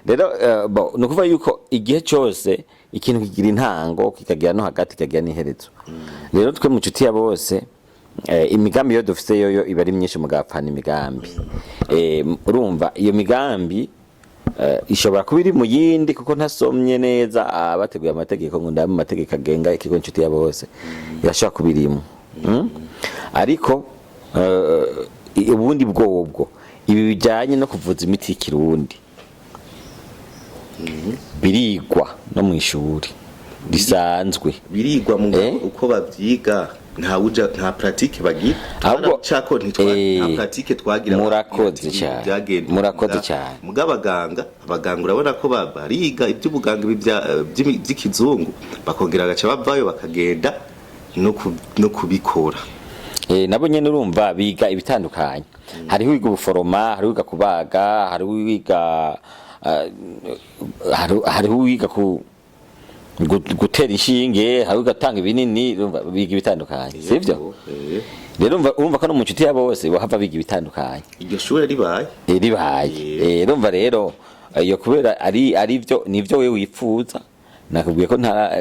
Rero bo ni ukuvuga yuko igihe cyose ikintu kigira intango, kikagira no hagati, kikagira n'iherezo. Rero twe mu Nshuti ya Bose, imigambi yo dufite yoyo iba ari myinshi, mugapfana imigambi. Urumva iyo migambi ishobora kuba iri mu yindi, kuko ntasomye neza abateguye amategeko ngo ndabe mu mategeko agenga ikigo Inshuti ya Bose, irashobora kuba irimo. Ariko ubundi bwobwo ibi bijyanye no kuvuza imiti y'ikirundi birigwa no mu ishuri risanzwe. Birigwa mu Eh? Uko babyiga, nta uja, nta pratique bagira. Ahubwo- Cako ntitwa nta pratique twagira. Murakoze Bagira ati, cyane. byagenda Murakoze cyane. Muga abaganga urabona ko bariga iby'ubuganga, ibi by'ikizungu, bakongera bagaca bavayo bakagenda no kubikora. Nabo nyene urumva biga ibitandukanye. Hariho wiga ubuforoma, hariho wiga kubaga, hariho wiga hariho wiga ku gutera inshinge, hariho wiga gutanga ibinini. Urumva biga ibitandukanye, sivyo? Eh. Rero urumva ko no mu Nshuti ya Bose bahava biga ibitandukanye. Iryo shure ribaye. Ribaye. Urumva rero iyo kubera ari byo, nivyo wewe wifuza. Nakubwiye ko nta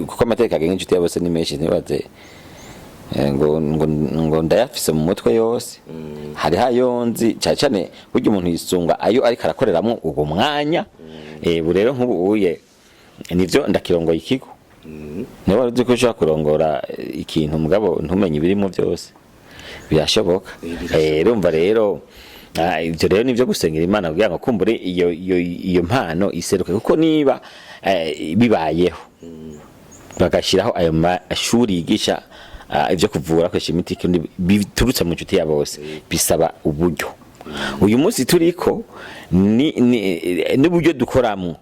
kuko amategeko agenga Inshuti ya Bose ni menshi, ntibaze ngo ndayafise mu mutwe yose. Hariho ayo nzi cyane cyane. Burya umuntu yisunga ayo ariko arakoreramwo uwo mwanya. Ubu rero nk'ubu uye nivyo ndakirongoye ikigo. Niba wari uzi ko ushobora kurongora ikintu mugabo ntumenye ibirimo byose, birashoboka. Birashoboka. Urumva rero ibyo rero nivyo gusengera Imana kugira ngo kumbure iyo mpano iseruke, kuko niba bibayeho bagashyiraho ayo mashuri yigisha ibyo kuvura akoresha imiti kandi biturutse mu Nshuti ya Bose, bisaba uburyo. Uyu munsi turiko ni n'uburyo dukoramo,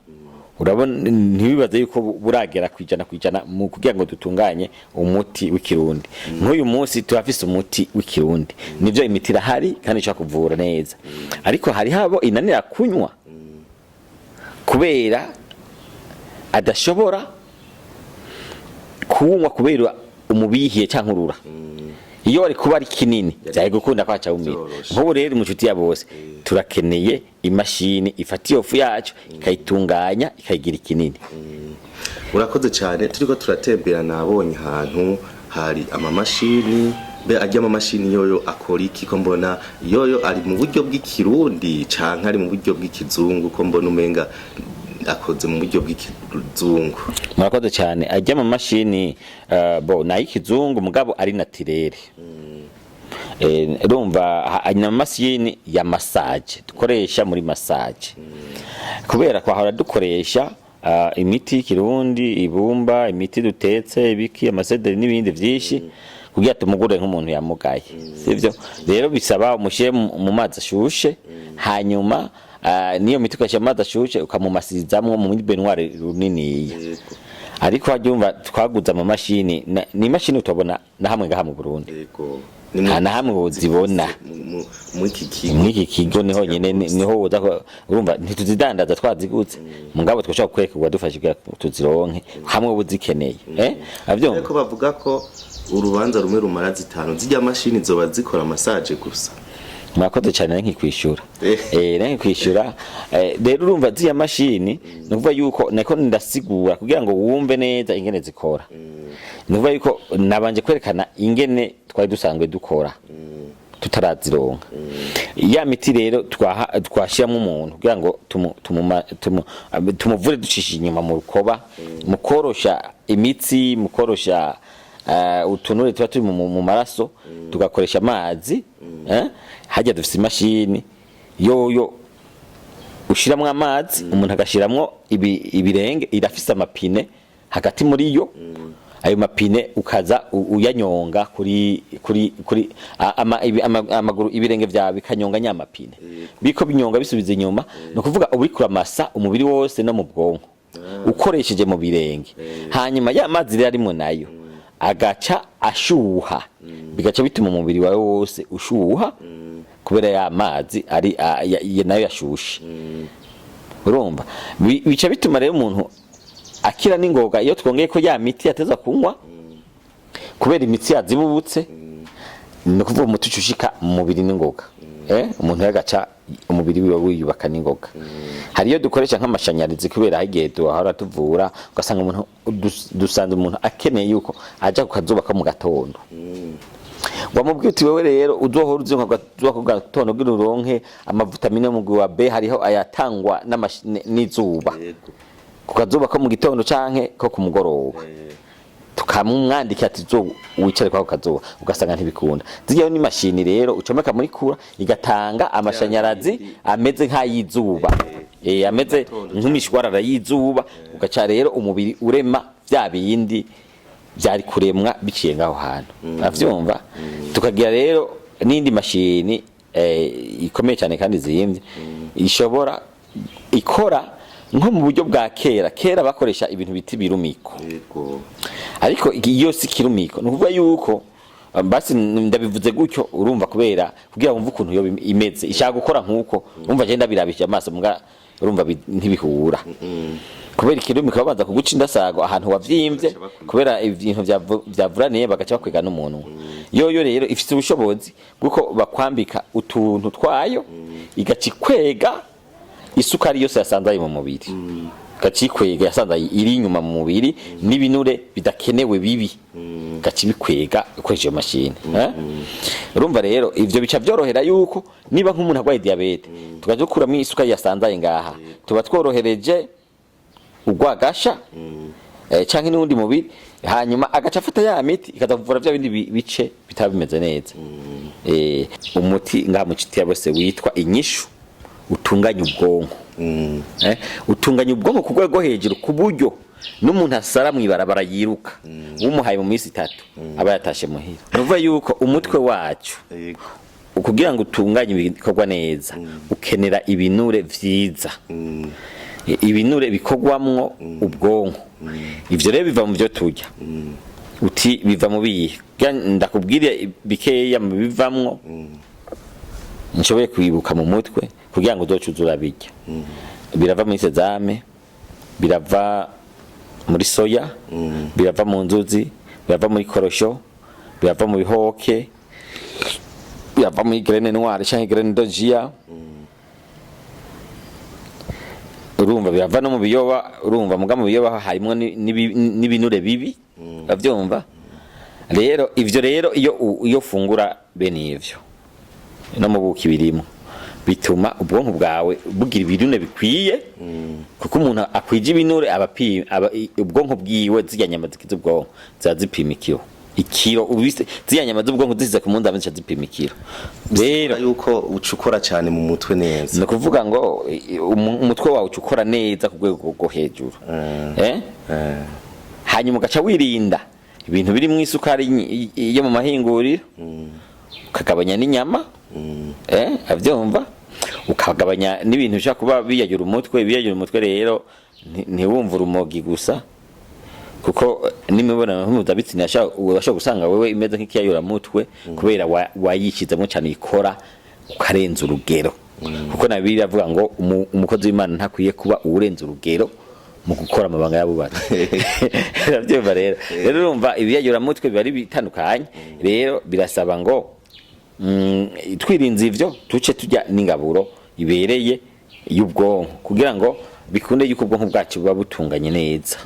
urabona, ntibibaze yuko buragera 100% mu kugira ngo dutunganye umuti w'ikirundi. Nk'uyu munsi turafise umuti w'ikirundi, nivyo, imiti irahari kandi ishobora kuvura neza, ariko hariho abo inanira kunywa kubera adashobora kuwunywa kubera umubihiye cyangwa urura. Iyo wari kuba ari kinini, byari gukunda ko wumira. Vyoroshe. Nk'ubu rero mu Nshuti ya Bose turakeneye imashini ifata iyo fu yacu, ikayitunganya, ikayigira ikinini. Urakoze cyane. Turiko turatembera, nabonye ahantu hari amamashini. Be ajya amamashini yoyo akora iki, ko mbona yoyo ari mu buryo bw'ikirundi canke ari mu buryo bw'ikizungu, ko mbona umenga akoze mu buryo bw'ikizungu? Murakoze cyane. Ajya mu mashini bo nayo ikizungu, mugabo ari naturel. Urumva ni amamashini ya massage dukoresha muri massage, kubera twahora dukoresha imiti y'ikirundi, ibumba, imiti dutetse, ibiki, amasederi n'ibindi vyinshi kugira tumugure nk'umuntu yamugaye, sivyo? Rero bisaba umushyire mu mazi ashushe, hanyuma niyo miti ugashyira mu mazi ashushe, ukamumasizamwo muri baignoire runiniya. Ariko hajya umva, twaguze amamashini ni imashini utabona na hamwe ngaha mu Burundi. Nta na hamwe wozibona. Muri iki kigo. Muri iki kigo niho nyene niho woza urumva ntituzidandaza, twaziguze, mugabo twashobora kwereka uwadufashe kugira tuzironke hamwe uba uzikeneye, avyumva. Ariko bavuga ko urubanza rumwe rumara zitanu. Zijya mashini zoba zikora massage gusa? Murakoze cyane, nari nkikwishura. Nari nkikwishura. Rero urumva ziya mashini, ni ukuvuga yuko nako ndasigura kugira ngo wumve neza ingene zikora. Ni ukuvuga yuko nabanje kwerekana ingene twari dusanzwe dukora tutarazironka. Ya miti rero twashyiramo umuntu kugira ngo tumuvure ducishije inyuma mu rukoba, mu korosha imitsi, mu korosha utunure tuba turi mu maraso, tugakoresha amazi. Hajya dufise imashini yoyo ushiramwo amazi, umuntu agashiramwo ibirenge. Irafise amapine hagati muri yo. Ayo mapine ukaza uyanyonga kuri amaguru, ibirenge vyawe bikanyonga nyamapine, biko binyonga bisubiza inyuma. Ni ukuvuga uba uriko uramasa umubiri wose no mu bwonko ukoresheje mu birenge. Hanyuma ya mazi rero arimwo nayo agaca ashuha, bigaca bituma umubiri wawe wose ushuha kubera ya mazi ari nayo yashushe. Urumva bica bituma rero umuntu akira n'ingoga. Iyo twongeye ko ya miti yateza kunywa kubera imitsi yazibubutse, ni ukuvuga umuti uca ushika mu mubiri n'ingoga. Umuntu yagaca umubiri wiwe wiyubaka n'ingoga. Hari iyo dukoresha nk'amashanyarazi, kubera aho igihe duhora tuvura ugasanga umuntu dusanze umuntu akeneye yuko aja ku kazuba ko mu gatondo, wamubwiye uti: "Wewe rero uzohora uzinka ku kazuba ko mu gatondo kugira uronke amavitamine yo mu mugwi wa B." Hariho ayatangwa n'izuba ku kazuba ko mu gitondo canke ko ku mugoroba. Tukamwandikira ati: "Zo wicare kwako kazuba." Ugasanga ntibikunda. Zirya ni mashini rero ucomeka muri kura, igatanga amashanyarazi ameze nk'ay'izuba, ameze nk'imishwarara y'izuba, ugaca rero umubiri urema vya bindi vyari kuremwa biciye ngaho hantu. Uravyumva? Tukagira rero n'indi mashini ikomeye cyane kandi zimvye, ishobora ikora nko mu buryo bwa kera. Kera bakoresha ibintu bita ibirumiko. Ariko iyo si kirumiko, ni ukuvuga yuko basi ndabivuze gutyo, urumva, kubera kugira wumve ukuntu yo imeze, ishaka gukora nkuko urumva je ndabirabishije amaso, mbwa urumva ntibihura, kubera ikirumiko babanza kuguca indasago ahantu wavyimbye, kubera ibintu vyavuraniye, bagaca bakwega n'umuntu. Yoyo rero ifite ubushobozi bw'uko bakwambika utuntu twayo, igaca ikwega isukari yose yasanzaye mu mubiri, gacikwega yasanzaye iri inyuma mu mubiri, n'ibinure bidakenewe bibi gaci bikwega ukoresheje iyo mashini. Urumva rero ivyo bica vyorohera yuko niba nk'umuntu arwaye diabète, tukaja gukuramo isukari yasanzaye ngaha, tuba tworohereje urwagasha canke n'uwundi mubiri, hanyuma agaca afata ya miti ikaza kuvura vya bindi bice bitaba bimeze neza. Umuti ngaha mu Nshuti ya Bose witwa Inyishu utunganya ubwonko. Utunganya ubwonko ku rwego hejuru, ku buryo n'umuntu asara mw'ibarabara yiruka, umuhaye mu minsi 3 aba yatashe muhira. Ni ukuvuga yuko umutwe wacu, kugira ngo utunganye ibikorwa neza, ukenera ibinure vyiza, ibinure bikorwamwo ubwonko. Ivyo rero biva mu vyo turya. Uti: "Biva mu bihe?" Kugira ndakubwire bikeya mu bivamwo nshoboye kwibuka mu mutwe, kugira ngo uzoce uze urabirya. Birava muri sésame, birava muri soya, birava mu nzuzi, birava muri korosho, birava mu bihoke, birava muri graine noire canke graine de chia. Urumva, birava no mu biyoba. Urumva, muga mu biyoba harimwo n'ibinure bibi. Uravyumva rero? Ivyo rero iyo ufungura bene ivyo, no mu buki birimo, bituma ubwonko bwawe bugira ibinure bikwiye, kuko umuntu akwije ibinure aba ubwonko bwiwe, zirya nyama zigize ubwonko ziba zipima ikiro, ikiro ubise. Zirya nyama z'ubwonko zisize ku munzani zica zipima ikiro rero. Yuko uca ukora cyane mu mutwe neza. Ni ukuvuga ngo umutwe wawe uca ukora neza ku rwego rwo hejuru. Hanyuma ugaca wirinda ibintu birimo isukari yo mu mahinguriro, ukagabanya n'inyama, avyumva, ukagabanya n'ibintu bishobora kuba biyayura umutwe. Biyayura umutwe rero ntiwumve urumogi gusa, kuko n'imibonano mpuzabitsina urashobora gusanga wewe imeze nk'ikiyayuramutwe, kubera wayishizemo cyane, ikora ukarenza urugero, kuko na Bibiliya iravuga ngo umukozi w'Imana ntakwiye kuba uwurenza urugero mu gukora amabanga y'abubatsi. Urabyumva rero? Rero urumva, ibiyayuramutwe biba ari bitandukanye. Rero birasaba ngo twirinze ivyo, tuce turya n'ingaburo ibereye y'ubwonko, kugira ngo bikunde yuko ubwonko bwacu buba butunganye neza.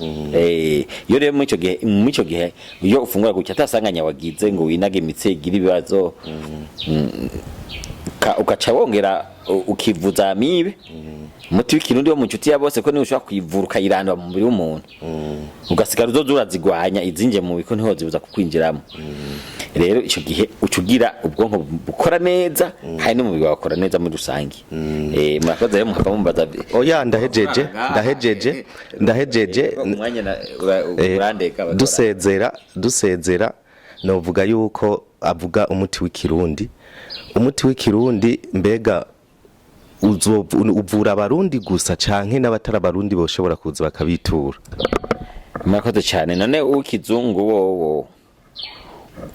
Iyo rero muri ico gihe iyo ufungura gutya, atasanganya wagize ngo winage imitsi igire ibibazo, ugaca wongera ukivuza amibe, umuti w'ikirundi wo mu Nshuti ya Bose, ko niwe ushobora kuyivura ukayirandura mu mubiri w'umuntu, ugasigara uzoza urazigwanya izinjiye mu mubiri, ko ntiho zibuza kukwinjiramo. Rero ico gihe uca ugira ubwonko bukora neza, kandi n'umubiri wawe ukora neza muri rusange. Murakoze rero, muhava mumbaza. Oya, ndahejeje, ndahejeje, ndahejeje. Umwanya urandeka. Dusezera, novuga yuko avuga umuti w'ikirundi. Umuti w'ikirundi mbega uvura abarundi gusa, canke n'abatari abarundi boshobora kuza bakabitura? Murakoze cyane. None uw'ikizungu wowo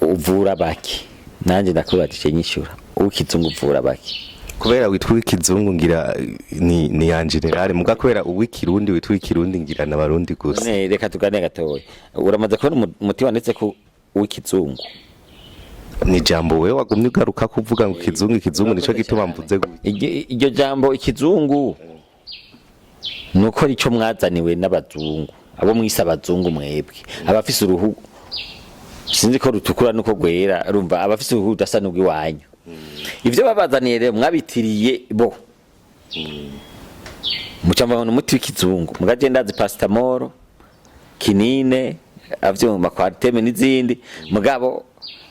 uvura baki? Nanjye ndakubajije, nyishura: uw'ikizungu uvura baki? Kubera witwa uw'ikizungu ngira ni en général, muga kubera uw'ikirundi witwa uw'ikirundi ngira n'abarundi gusa. None reka tuganire gatoya. Uramaze kubona umuti wanditse ko uw'ikizungu? Ni jambo wewe wagumye ugaruka kuvuga ngo ikizungu, ikizungu, nico gituma mvuze gutya. Iryo jambo ikizungu Nuko ico mwazaniwe n'abazungu, abo mwise abazungu mwebwe, abafise uruhu sinzi ko rutukura nuko rwera, urumva abafise uruhu rudasa n'urw'iwanyu, ivyo babazaniye rero mwabitiriye bo, muca mubona umuti w'ikizungu. Mugaje ndazi paracétamol, kinine, avyuma Coartem n'izindi, mugabo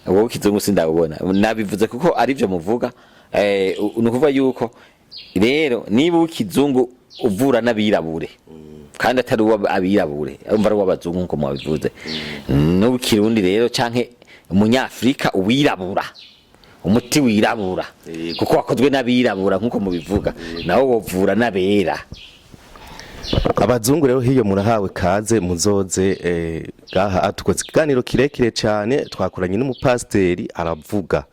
wowe ikizungu sindawubona. Nabivuze kuko arivyo muvuga. Ni ukuvuga yuko rero niba uw'ikizungu uvura n'abirabure kandi atari uwo abirabure, urumva ari uw'abazungu nkuko mwabivuze, n'uw'ikirundi rero canke umunyafrika uwirabura, umuti wirabura, kuko wakozwe n'abirabura nkuko mubivuga, nawo wovura n'abera. Abazungu rero hiyo murahawe kaze, muzoze gaha. Tukoze ikiganiro kirekire cyane, twakoranye n'umupasiteri aravuga.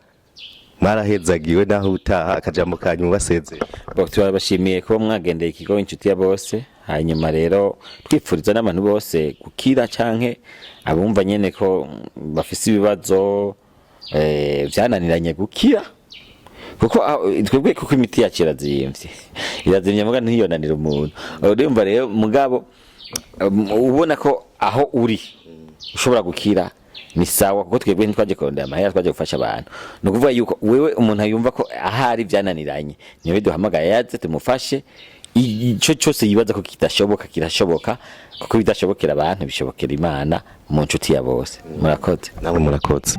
Mwarahezagiwe, naho utaha akajambo kanyu basezeye. Bo, turabashimiye kuba mwagendeye ikigo Inshuti ya Bose. Hanyuma rero twipfuriza n'abantu bose gukira, canke abumva nyene ko bafise ibibazo vyananiranye gukira, kuko twebwe, kuko imiti yacu irazimvye, irazimvye, muga ntiyonanira umuntu. Urumva rero, mugabo ubona ko aho uri ushobora gukira ni sawa, kuko twebwe ntitwaje kurondera amahera, twaje gufasha abantu. Ni ukuvuga yuko wewe umuntu yumva ko ahari vyananiranye, niwe duhamagaye yaze tumufashe. Ico cyose yibaza ko kidashoboka kirashoboka, kuko ibidashobokera abantu bishobokera Imana mu Nshuti ya Bose. Murakoze. Namwe murakoze.